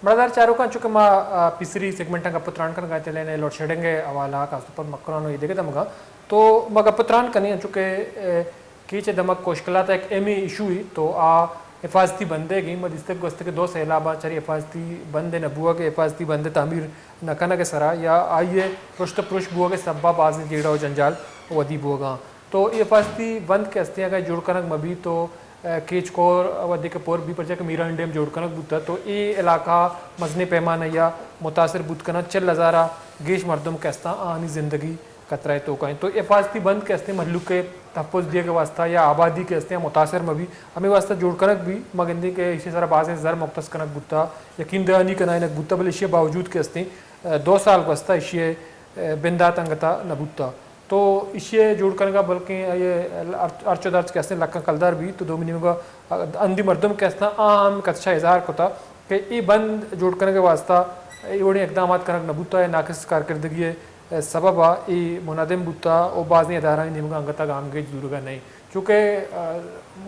پڑدار چاروکاں، چونکہ ما، آ، پیسری سیگمنٹاں گپ ءُ تران کنگا اتیں، لین ءِ لوڈ شیڈنگ ءِ حوالہ ءَ، خاص طور پر مکران ءُ اے دگہ دمگاں، تو ما گپ ءُ تران کنیں، انچو کہ، اے، کیچ ءِ دمگ کوشکلات ءِ یک اہمیں ایشو ئی، تو آ حفاظتی بندیگ ئی۔ ما دیستگ گوستگیں دو سیلاباں چرے حفاظتی بند ءِ نہ بوگ ءِ، حفاظتی بند ءِ تعمیر نہ کنگ ءِ سرا یا آئی ءِ پرشت ءُ پروش بوگ ءِ سبب ءَ بازیں جیڑہ ءُ جنجال ودی بوگاں۔ تو اے حفاظتی بند کہ استیں اگاں جوڑ کنگ مہ بیت تو، اے، کیچ کور وھدے کہ پر بی، پرچا کہ میرانی ڈیم جوڑ کنگ بوتا تو اے علاقہ مزنیں پیمانہ یا متاثر بوت کناں، چل ہزار ءَ گیش مردم کہ استاں آہانی زندگی خطرہ ءِ توکا انت۔ تو حفاظتی بند کہ استیں مہلوک ءِ تحفظ دیگ ءِ واسطہ یا آبادی کہ استیں متاثر مہ بی، ہمے واسطہ جوڑ کنگ بی۔ ما گندیں کہ ایشی سرا بازیں زر مختص کنگ بوتا، یقین دہانی کنائینگ بوتا، بلے ایشی باوجود کہ استیں، اے، دو سال گوستا ایشی ءِ، اے، بندات انگتا نہ بوتا۔ تو ایشی ءِ جوڑ کنگ ءَ بلکیں آئی ءِ ہرچ، ہرچ ءُ درچ کہ استیں لکاں کلدار بیت، تو دومی نیمگ ءَ ہندی مردم کہ استاں آ ہم خدشہ اظہار کتا کہ اے بند جوڑ کنگ ءِ واسطہ اے وڑیں اقدامات کنگ نہ بوتا یا ناقص کارکردگی ءِ سبب ءَ اے منہدم بوتا ءُ بازیں ادارہانی نیمگ ءَ انگت ءَ گامگیج زورگ ءَ نہ انت۔ چونکہ، آ،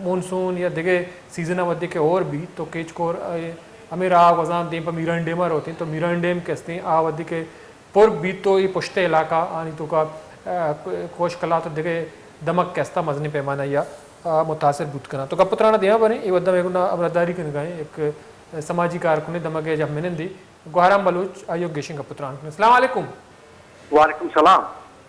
مونسون یا دگہ سیزن ءَ وھدے کہ ہور بیت تو کیچ کور، آ، ہمے راہ ءَ گوزان دیم پہ میرانی ڈیم ءَ روت انت، تو میرانی ڈیم کہ استیں آ وھدے کہ پر بیت تو اے پشت ءِ علاقہ آنی توکا، آ، کوش کلات ءُ دگہ دمگ کہ استاں مزنیں پیمانہ یا، آ، متاثر بوت کناں۔ تو گپ ءُ تران ءَ دیما بریں، اے وھد ءَ مئے گونا ہبرداری کنگا ایں یک سماجی کارکنے دمگ ءِ جہمنندے گوہرام بلوچ، آئی ءَ گیشیں گپ ءُ تران کنیں۔ السلام علیکم۔ وعلیکم السلام۔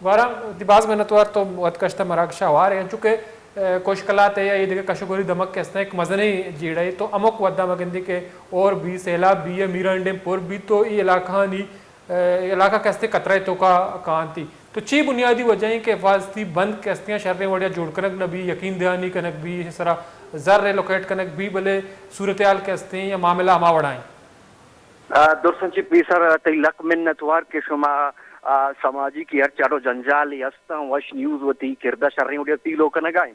گوہرام، تئی باز منتوار، تو وت کشتہ مراگش ءَ ہوار ئے، انچو کہ، اے، کوش کلات ءِ یا اے دگہ کش ءُ گوری دمگ کہ استاں یک مزنیں جیڑہ ءِ، تو ہمک وھد ءَ ما گندیں کہ ہور بی، سیلاب بی یا میرانی ڈیم پر بی تو اے علاقہانی، اے، علاقہ کہ استیں خطرہ ءِ توکا کانتی۔ تو چی بنیادی وجہ ایں کہ حفاظتی بند کہ استیں شریں وڑے ءَ جوڑ کنگ نہ بی، یقین دہانی کنگ بی، ایشی سرا زر ایلوکیٹ کنگ بی، بلے صورتحال کہ استیں یا معاملہ ہما وڑا ایں؟ آ، درساں چہ پیسر تئی لک منتوار کہ شما، آ، سماجی کہ ہر چاڑ ءُ جنجالے استاں، وش نیوز وتی کرد ءَ شریں وڑے ءَ پیلو کنگا ایں۔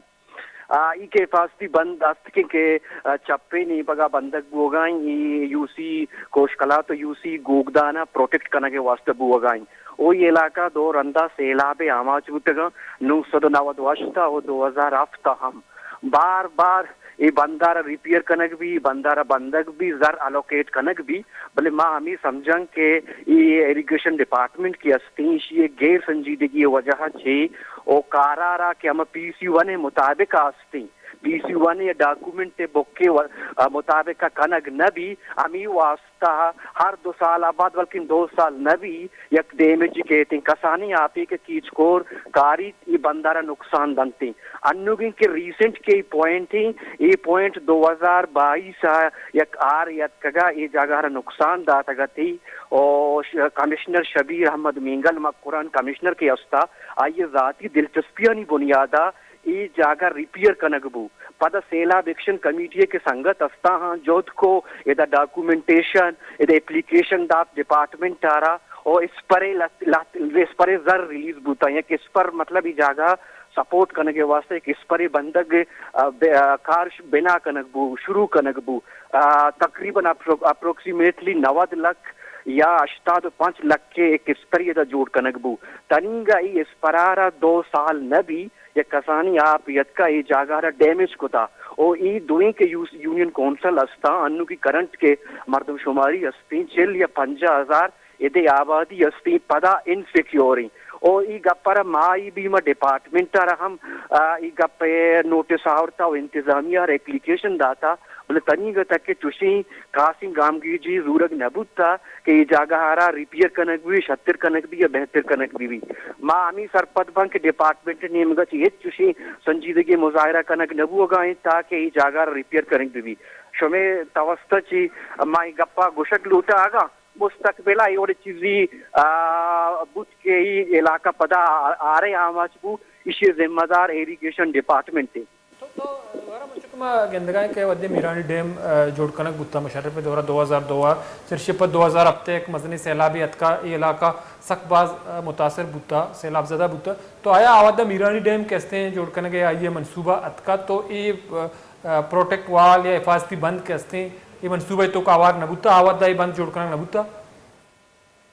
آ، ای کہ حفاظتی بند است کہ، کہ، آ، چپیں نیمگ ءَ بندگ بوگا ایں، ای یو سی کوش کلات ءُ یو سی گوگدان ءَ پروٹیکٹ کنگ ءِ واسطہ بوگا ایں۔ او ای علاقہ دو رندا سیلاب ءِ آماچ بوتگاں، نو سد ءُ نود ءُ ہشت ءَ ءُ دو ہزار ہفت ءَ ہم۔ بار بار اے بندار ءَ ریپیئر کنگ بی، بندار ءَ بندگ بی، زر الوکیٹ کنگ بی، بلے ما ہمے سمجھاں کہ اے ایریگیشن ڈپارٹمنٹ کہ استیں، ایشی ءِ غیر سنجیدگی ءِ وجہ ءَ چہ او کارا را کہ ہما پی سی ون ءِ مطابق ءَ استیں، پی سی ون ءِ ڈاکومنٹ ءِ بک ءِ و-، مطابق ءَ کنگ نہ بی، ہمے واسطہ تہ ہر دو سال ءَ بعد، بلکیں دو سال نہ بی، یک ڈیمیج کیتیں۔ کسانیں آپے کہ کیچ کور کاریت، اے بندار ءَ نقصان دنتیں۔ انوگیں کہ ریسنٹ کہ اے پوائنٹ ایں، اے پوائنٹ دو ہزار بائیس ءَ یک آر یتکگا اے جاگہ ءَ را نقصان داتگ اتی۔ او ش-، کمشنر شبیر احمد مینگل مکران کمشنر کہ استا، آئی ءِ ذاتی دلچسپیانی بنیادا اے جاگہ ریپیئر کنگ بو۔ پدا سیلاب ایکشن کمیٹی ءِ کہ سنگت استاں ہاں جہد کو، ادا ڈاکومنٹیشن، ادا اپلیکیشن دات ڈپارٹمنٹ ءَ را، او اسپرے لت-، لت-، اسپرے زر ریلیز بوتاں۔ یک اسپر مطلب اے جاگہ سپورٹ کنگ ءِ واسطہ یک اسپرے بندگ، آ، بے-، آ، کار ش-، بنا کنگ بو، شروع کنگ بو۔ آ، تقریباً اپرو-، اپروکسیمیٹلی نود لکھ یا ہشتاد ءُ پنچ لکھ ءِ یک اسپرے ادا جوڑ کنگ بو۔ تنیگا اے اسپرا را دو سال نہ بی، یک کسانیں آپ یتکا اے جاگہ را ڈیمیج کتا۔ او اے دوئیں کہ یوس-، یونین کونسل استاں، انو کی کرنٹ کہ مردم شماری استیں، چل یا پنجاہ ہزار ادے آبادی استیں، پدا انسیکیور ایں۔ او اے گپ را ما ای بی ما ڈپارٹمنٹ را ہم، آ، اے گپ ءِ نوٹس آورتا و انتظامیہ را اپلیکیشن داتا، بلے تنیگا تک کہ چوشیں خاصیں گامگیجی زورگ نہ بوتا کہ اے جاگہ ءَ را ریپیئر کنگ بہ بی، شتر کنگ بہ بی یا بہتر کنگ بہ بی۔ ما ہمے سرپد باں کہ ڈپارٹمنٹ ءِ نیمگ ءَ چہ ہچ چوشیں سنجیدگیں مظاہرہ کنگ نہ بوگا انت تاکہ اے جاگہ ءَ را ریپیئر کنگ بہ بی۔ شمئے توسط ءَ چہ ما اے گپ ءَ گوشگ لوٹاں، اگاں مستقبل ءَ اے وڑیں چیزے، آ، بوت کہ اے علاقہ پدا آ-، آرے آماچ بو، ایشی ءِ ذمہ دار ایریگیشن ڈپارٹمنٹ ایں۔ تو، تو، گوہرام، انچو کہ ما گندگا ایں کہ وھدے میرانی ڈیم، آ، جوڑ کنگ بوتا مشرف ءِ دور ءَ دو ہزار دو ءَ، چرشی ءَ پد دو ہزار ہپت ءَ یک مزنیں سیلابے اتکا، اے علاقہ سک باز، آ، متاثر بوتا، سیلاب زدہ بوتا۔ تو آیا آ وھد ءَ میرانی ڈیم کہ استیں جوڑ کنگ ءِ آئی ءِ منصوبہ اتکا تو اے، آ، آ، پروٹیکٹ وال یا حفاظتی بند کہ استیں اے منصوبہ ءِ توکا ہوار نہ بوتا، آ وھد ءَ اے بند جوڑ کنگ نہ بوتا؟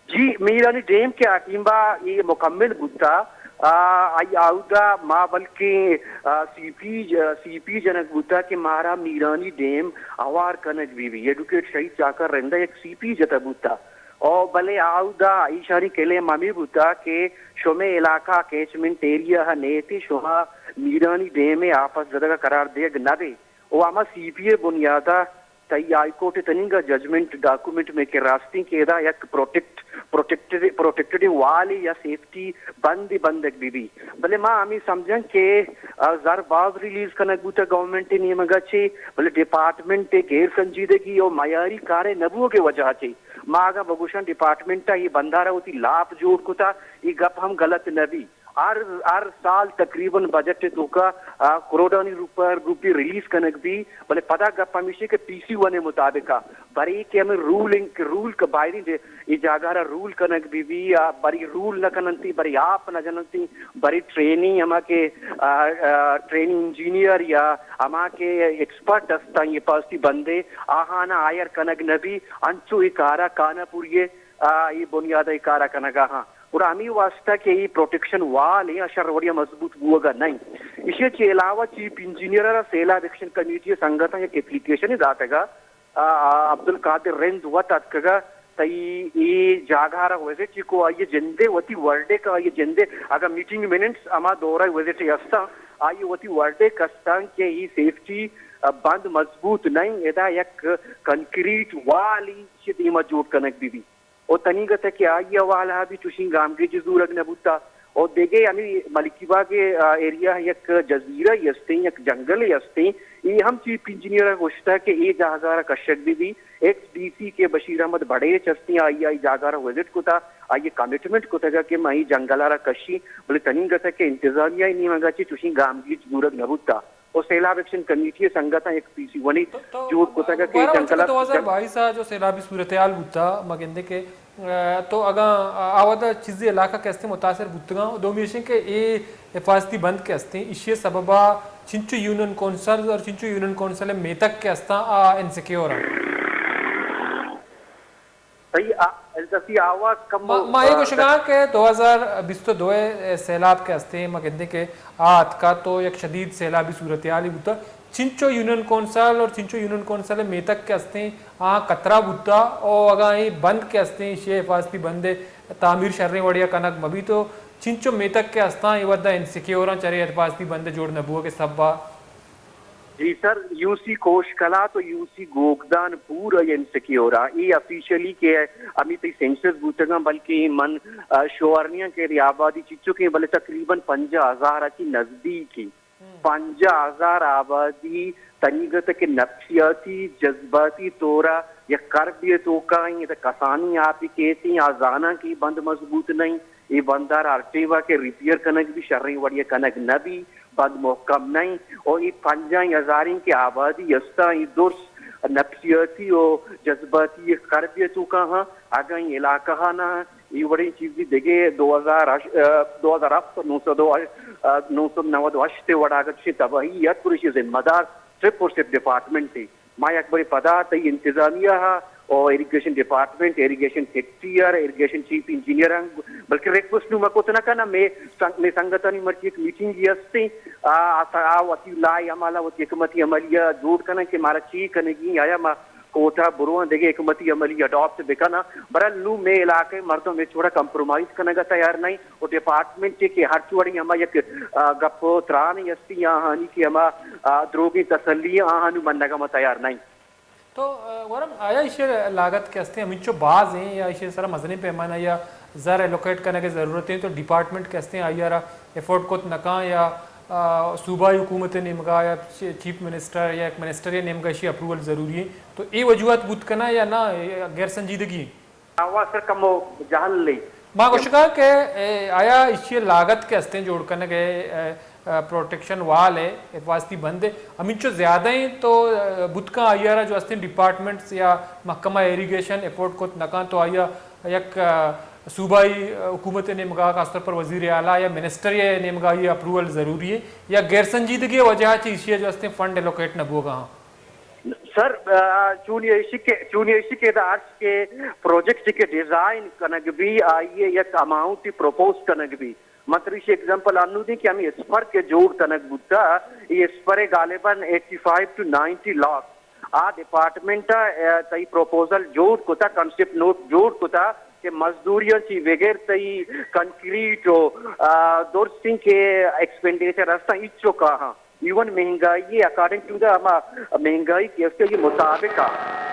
جی، میرانی ڈیم کہ حکیم با اے مکمل بوتا، آ، آئی آودا ما بلکیں، آ، سی پی ج-، سی پی جنگ بوتا کہ مارا میرانی ڈیم ہوار کنگ بی بی۔ ایڈوکیٹ شہید چاکر رندا یک سی پی جتا بوتا۔ او بلے آودا ایشانی کلیم ہمے بوتا کہ شمے علاقہ کیچمنٹ ایریا نیتی، شما میرانی ڈیم آپس زدگا قرار دیگ نہ دے۔ او ہما سی پی اے بنیادا تئی ہائی کورٹ ء تنینگہ ججمنٹ ڈاکومنٹ میں کہ راستیں کہ ادا یک پروٹیکٹ، پروٹیکٹڈ، پروٹیکٹڈ والے یا سیفٹی بند بندگ بی بی۔ بلے ما ہمیں سمجھن کہ، آ، زر باز ریلیز کنگ بوتا گورنمنٹ نیمگا چے، بلے ڈپارٹمنٹ غیر سنجیدگی اور معیاری کارے نبوگ وجہ چے۔ ما اگاں بگوشن ڈپارٹمنٹ یہ بندارا ہوتی لاپ جوڑ کتا، یہ گپ ہم غلط نبی۔ ہر، ہر سال تقریباً بجٹ ء توکا، آ، کروڑانی روپے، روپی ریلیز کنگ بی، بلے پدا گپ ہمیشی کہ پی سی ون ء مطابق آ، برے کہ ہمیں رولنگ، رول ک-، بائدیں جے اے جاگہ را رول کنگ بی بی، آ، برے رول نہ کننتی، برے آپ نہ جننتی، برے ٹرینی ہما کہ، آ، آ، ٹرینی انجینئر یا ہما کہ ایکسپرٹ استاں یہ پاستی بندے، آہانا ہائر کنگ نہ بی، انچو اے کارا کانا پوریے، آ، اے بنیاد ء اے کارا کنگا ہاں۔ گڑا ہمے واسطہ کہ اے پروٹیکشن وال ایں، آ شر وڑیا مضبوط بوگا نہ ایں۔ ایشی چہ علاوہ چیف انجینئر ء را سیلاب ایکشن کمیٹی ء سنگتاں یک اپلیکیشن داتگا، آ، آ، عبدالقادر رند وت اتکگا، تئی اے جاگہ را وزٹ کو آئی جندے وتی ورڈے کا آئی جندے، اگا میٹنگ منٹس ہما دورہ وزٹ ہستاں، آئی وتی ورڈے کستاں کہ اے سیفٹی، آ، بند مضبوط نہ ایں، ادا یک کنکریٹ وال ایں چہ دیما جوڑ کنگ بی بی۔ و تنیگت کہ آئی حوالہ بھی چوشیں گامگیج زورگ نہ بوتا۔ و دگہ ہمیں ملکی باغ، آ، ایریا یک جزیرہ ہی ہستیں، یک جنگل ہی ہستیں۔ اے ہم چیف انجینئر ء گوشتا کہ اے جاگہ را کشگ بہ بی۔ ایکس ڈی سی کہ بشیر احمد بڑیچ ہستیں، آئی، آئی جاگہ را وزٹ کتا، آئی کمٹمنٹ کتگا کہ ما اے جنگل را کشی، بلے تنیگت کہ انتظامیہ نیمگا چہ چوشیں گامگیج زورگ نہ بوتا۔ و سیلاب ایکشن کمیٹی ء سنگتاں یک پی سی ونی تو، تو جوڑ کتگ کہ گوارا جنگل وچ کہ ء دو ہزار بائیس ء جو سیلابی صورتحال بوتا، ما گندے کہ، ا، تو اگاں آ وھد ء چیزے علاقہ کہ استیں متاثر بوتگاں، دومی ایشیں کہ اے حفاظتی بند کہ استیں، ایشی ء سبب ء چنچو یونین کونسل اور چنچو یونین کونسل ء میتگ کہ استاں، آ انسیکیور آں۔ صحیح، آ، التفی آواز کم ما، ہو، ما اے آ، گوشگاں کہ دو ہزار بیست و دو ء سیلاب کہ استیں، ما گندیں کہ آ اتکا تو یک شدید سیلابی صورتحالے بوتا۔ چنچو یونین کونسل اور چنچو یونین کونسل میتگ کہ استیں، آ خطرہ بوتا، او اگاں اے بند کہ استیں، ایشی حفاظتی بند تعمیر شریں وڑیا کنگ مبی تو چنچو میتگ کہ استاں، اے ودا انسیکیوراں چرے حفاظتی بند جوڑ نہ بوگ سبا۔ جی سر، یو سی کوش کلات و یو سی گوگدان پورا انسیکیور آ۔ اے آفیشلی کہ ہمے تئی سینسس بوتگاں، بلکہ من، آ، شوہر نیاں کہ اے آبادی چچکیں، بلے تقریباً پنجاہ ہزار ء چہ نزدیک ایں۔ پنجاہ ہزار آبادی تنیگت کہ نفسیاتی، جذباتی طورا یک کربے توکا ایں، ادا کسانی آپی کیت ایں، آ زاناں کہ اے بند مضبوط نہ ایں۔ اے بندار ہر ٹیما کہ ریپیئر کنگ بی، شریں وڑی کنگ نہ بی، بند محکم نہ ایں۔ او اے پنجاہیں ہزاریں کہ آبادی استاں، اے درست نفسیاتی و جذباتی یک کربے توکا ہاں۔ اگاں اے علاقہ ہا نہ اے وڑیں چیزی دگہ دو ہزار، ا، دو ہزار ہفت، نو سد، ا، نو سد نود و ہشت وڑا اگاں چشیں تباہی ات، گڑا ایشی ذمہ دار صرف اور صرف ڈپارٹمنٹ ایں۔ ما یک برے پدا تئی انتظامیہ ء و ایریگیشن ڈپارٹمنٹ، ایریگیشن سیکرٹری ء، ایریگیشن چیف انجینئر ء، بلکہ ریکویسٹ نوں ما کت نہ کناں، مے سنگ-، مے سنگتانی مرچی یک میٹنگے ہستیں، آ، آ، آ وتی لائحہ عمل ء وتی حکمتی عملی ء جوڑ کناں کہ مارا چی کنگی، آیا ما کوٹا برواں دگہ حکمتی عملی اڈاپٹ بکناں، برحال نوں مے علاقہ ء مردم ہچ وڑا کمپرومائز کنگ ء تیار نہ ایں۔ و ڈپارٹمنٹ کہ ہرچ وڑی ہما یک، آ، گپ و ترانے ہستی یا آہانی کہ ہما، آ، دروگیں تسلی آہانو منگا ما تیار نہ ایں۔ تو، آ، گورم، آیا ایشی لاگت کہ ہستیں ہمینچو باز ایں یا ایشی سرا مزنیں پیمانہ یا زر ایلوکیٹ کنگ ء ضرورت ایں تو ڈپارٹمنٹ کہ ہستیں آئی ء را افورڈ کت نہ کاں یا، آ، صوبائی حکومت ء نیمگا یا چی-، چیف منسٹر یا ایک منسٹر ء نیمگا ایشی اپروول ضروری ایں تو اے وجوہات بوت کناں یا نہ، اے غیر سنجیدگی ایں؟ آواز سر کمو جہل لے۔ ما گوشگا کہ، اے، آیا ایشی لاگت کہ ہستیں جوڑ کنگ ء، اے، اے، پروٹیکشن وال ء حفاظتی بند ء ہمینچو زیادہ ایں تو، اے، بوت کن آئی ء را جو ہستیں ڈپارٹمنٹس یا محکمہ ایریگیشن افورڈ کت نہ کن تو آئی ء یک، اے، صوبائی حکومت ء نیمگا خاص طور پر وزیر اعلی یا منسٹر ء نیمگا آئی ء اپروول ضروری ایں یا غیر سنجیدگی ء وجہ چہ ایشی ء جو ہستیں فنڈ ایلوکیٹ نہ بوگا ہاں؟ سر، آ، چونی ایشی کہ، چونی ایشی کہ ادا ہرچ کہ پروجیکٹ کہ ڈیزائن کنگ بی، آئی ء یک اماؤنٹ پروپوز کنگ بی۔ من تریشی ایگزامپل انو دیں کہ ہمیں اسپر کہ جوڑ کنگ بوتا، یہ اسپر غالباً eighty five to ninety lakh آ ڈپارٹمنٹ ء تئی پروپوزل جوڑ کتا، کانسیپٹ نوٹ جوڑ کتا کہ مزدوریاں چی بغیر تئی کنکریٹ و، آ، درستیں کہ ایکسپینڈیچر ہستاں، ہچو کاہاں۔ ایون مہنگائی، اکارڈنگ ٹو دا ہما مہنگائی کہ است، یہ مطابق آ۔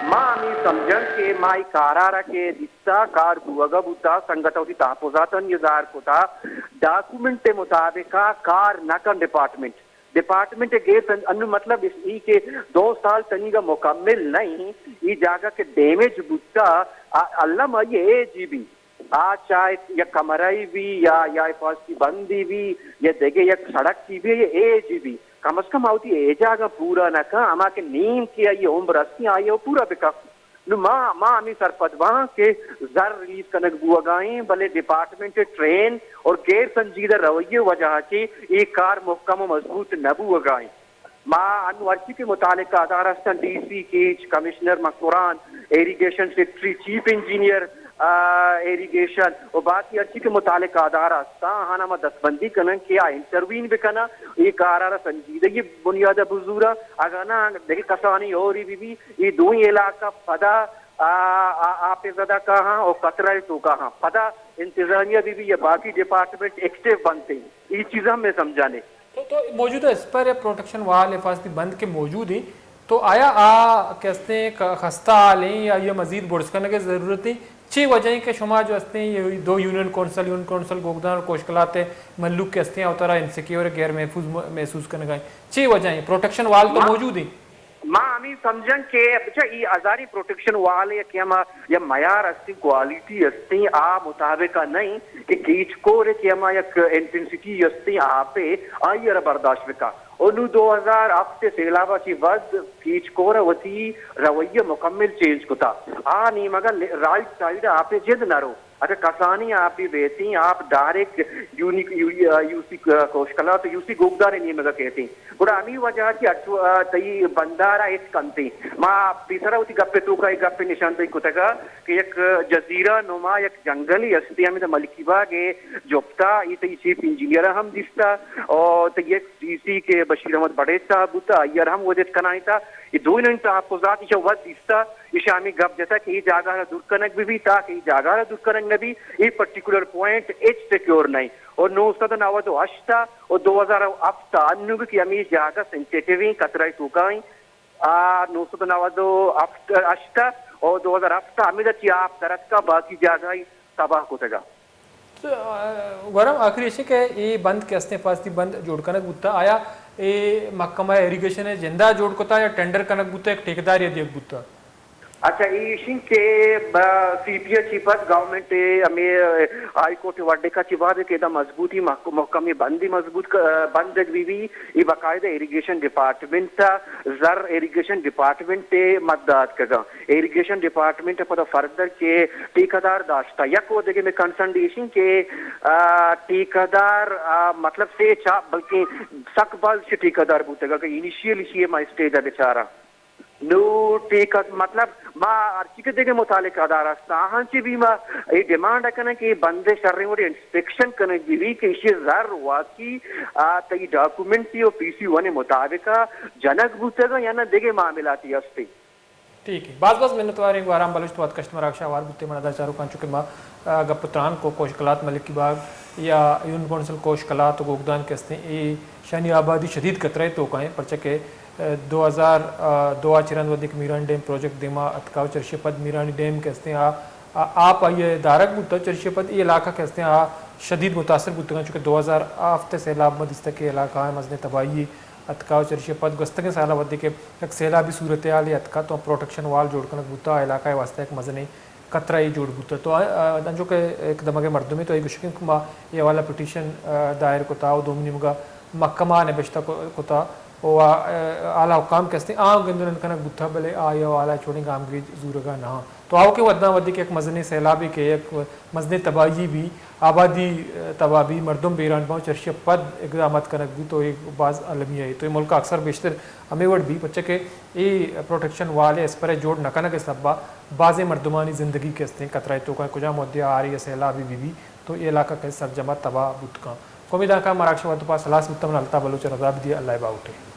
ما ہمیں سمجھن کہ ما ای کارا را کہ دیستا، کار بوگا بوتا، سنگت وتی تحفظاتانی اظہار کتا، ڈاکومنٹ مطابق آ کار نہ کن ڈپارٹمنٹ۔ ڈپارٹمنٹ گیس ان-، انو مطلب اس ای کہ دو سال تنیگا مکمل نہیں، ای جاگہ کہ ڈیمیج بوتا، آ-، الم آئی اے جی بی، آ چاہے یک کمرہ ای بی یا، یا حفاظتی بندی بی یا دگہ یک سڑک ای بی یا اے جی بی، کم از کم آوتی اے جاگہ پورا نہ کن، ہما کہ نیم کہ آئی عمر استی آئی او پورا بکن۔ نو ما، ما ہمیں سرپد باں کہ زر ریلیز کنگ بوگائیں، بلے ڈپارٹمنٹ ٹرین اور غیر سنجیدہ رویے وجہ چہ اے کار محکم و مضبوط نہ بوگائیں۔ ما انو ہرچی کہ متعلقہ ادارہ ہستن، D C Kech, commissioner Makran, irrigation secretary, chief engineer, آ، ایریگیشن و باقی ہرچی کہ متعلقہ ادارہ ہستن، آہانا ما دستبندی کنن کہ آ انٹروین بکنن، اے کارا را سنجیدگی بنیاد بزورن، اگاں نہ دگہ کسانی ہوری بی بی، اے دوئیں علاقہ پدا، آ، آ، آپ زدہ کاہاں و قطرہ توکا ہاں۔ پدا انتظامیہ بی بی یا باقی ڈپارٹمنٹ ایکٹیو بنتے۔ اے چیز ہم میں سمجھانے۔ تو، تو موجودہ اسپر یا پروٹیکشن وال حفاظتی بند کہ موجود ہیں، تو آیا آ کہ ہستیں ک-، خستہ حال ہیں یا یہ مزید برز کرنے کی ضرورت ہے؟ چی وجہ ہیں کہ شما جو ہستیں یہ دو یونین کونسل، یونین کونسل گوگدان اور کوشکلات ہے، ملوک کہ ہستیں اور ترا انسیکیور غیر محفوظ م-، محسوس کرنے کا ہے؟ چی وجہ ہیں؟ پروٹیکشن وال تو ما، موجود ہیں۔ ما ہمیں سمجھن کہ بچا ای ہزاری پروٹیکشن وال ہے کہ ہما یا معیار ہستیں، کوالٹی ہستیں، آ مطابق نہیں کہ کیچ کور ہے کہ ہما یک انٹینسٹی ہستیں آپ ہے، آئی را برداشت بکا۔ اور نو دو ہزار ہفت سیلاب چی ود کیچ کور وتی رویہ مکمل چینج کتا۔ آ نیمگا ل-، رائٹ سائیڈ آپ جند نہ رو۔ اگہ کسانی آپی بیتیں، آپ ڈائریکٹ یونی-، یو-، یو سی کوشکلا تو یو سی گوگدار نیمگا کہتیں۔ گڑا ہمیں وجہ کہ اٹو-، آ، تئی بندارا ہچ کنتیں۔ ما پیسرا وتی گپ توکا ایک گپ نشاندہی کتگا کہ یک جزیرہ نما یک جنگلی ہستی ہمیں ملکی باغ جپتا، ای تئی چیف انجینئر ہم دیستا، اور تئی ایکس ڈی سی کہ بشیر احمد بڑیچ صاحب بوتا، آئی ہم وجد کنائیتا، یہ دوئیں تحفظات ایشا وقت دیستا۔ ایشاں ہمے گپ جتگ کہ اے جاگہ را دور کنگ بہ بیت، تاکہ اے جاگہ را دور کنگ نہ بیت، اے پرٹیکولر پوائنٹ ہچ سیکیور نہ انت۔ اور نو سد و نود و ہشت ء و دو ہزار و ہفت ء انوگ کہ ہمے جاگہ سینسیٹیو انت، خطرہ ء توکا انت، آ، نو سد و نود و ہفت، ہشت ء و دو ہزار ہفت ء ہمیدا چہ آپ در اتکا، باقی جاگہ تباہ کتگا۔ تو، آ، گورم آخری ایش کہ اے بند کہ استیں حفاظتی بند جوڑ کنگ بوتا، آیا اے محکمہ ایریگیشن ء جندا جوڑ کتا یا ٹینڈر کنگ بوتا، یک ٹھیکیدارے ء دیگ بوتا؟ اچھا، اے ایشیں کہ سی پی ء چی پد گورنمنٹ ء ہمے ہائی کورٹ ء ورڈک ء چی بعد کہ ادا مضبوطی محک-، محکمیں بندی مضبوط ک-، بندگ بی بی، اے باقاعدہ ایریگیشن ڈپارٹمنٹ ء زر ایریگیشن ڈپارٹمنٹ ء مد ء آتکگاں۔ ایریگیشن ڈپارٹمنٹ ء پدا فردر کہ ٹھیکیدار داشتہ، یک و دگہ میں کنسرن ایشیں کہ، آ، ٹھیکیدار، آ، مطلب سے چا بلکہ سک باز چہ ٹھیکیدار بوتگ کہ انیشیل ایشی ما اسٹیج ء بچاراں۔ نو ٹھیکہ مطلب ما ہرچی کہ دگہ متعلقہ ادارہ است، آہاں چہ بھی ما اے ڈیمانڈ ء کنیں کہ اے بندے شریں وڑے انسپیکشن کنگ بہ بی کہ ایشی زر واقعی، آ، تئی ڈاکومنٹی و پی سی ون مطابق ء جنگ بوتگ یا نہ دگہ معاملاتی ہستی۔ ٹھیک ہے، باز باز منتوار ہیں گوارام بلوچ تو اتکشت مراگش آوار بوتے۔ من ادا چاروکاں چونکہ ما، آ، گپ تران کو کوش کلات ملکی باغ یا یونین کونسل کوش کلات و گوگدان کہ استیں، اے شانی آبادی شدید خطرہ ء توکا ہیں، پرچہ کہ، آ، دو ہزار دو ء چہ رند وھدے کہ میرانی ڈیم پروجیکٹ دیما اتکا و چرشی پد میرانی ڈیم کہ استیں آ، آ، آپ آئی ء دارگ بوتا، چرشی پد اے علاقہ کہ استیں آ شدید متاثر بوتگاں، چونکہ دو ہزار ہفت ء سیلاب ما دیستا کہ علاقہ ء مزنیں تباہی اتکا و چرشی پد گوستگیں سالا وھدے کہ یک سیلابی صورتحالے اتکا تو پروٹیکشن وال جوڑ کنگ بوتا، آ علاقہ ء واسطہ یک مزنیں خطرہ ء جوڑ بوتا۔ تو آ، آ، انچو کہ یک دمگے مردمے تو اے گوشگ کہ ما اے حوالہ پٹیشن، آ، دائر کتا و دومی نیمگا محکمہ نبشتہ ک-، کتا و آ، آ، اعلی حکام کہ استیں آ گند نند کنگ بوتا، بلے آ اے حوالہ چوڑیں گامگیج زورگا نہ آں۔ تو آوکیں وھداں وھدے کہ یک مزنیں سیلابے کہ یک مزنیں تباہی بی، آبادی، آ، تباہ بی، مردم بیران باں، چرشی ء پد اقدامات کنگ بوت و اے باز المی ء۔ تو اے ملک ء اکثر بیشتر ہمے وڑ بی، پرچہ کہ اے پروٹیکشن وال ء اسپر ء جوڑ نہ کنگ ء سبب ء بازیں مردمانی زندگی کہ استیں خطرہ ء توکا، کجام وھدے آ آرے یا سیلابے بہ بی، تو اے علاقہ کئے سرجم ءَ تباہ بوت کن۔ کمیداں کہ مراگش وت پاس ہلاس بوتم، اللہ تعالیٰ بلوچ رضا بدی، اللہ باوٹے۔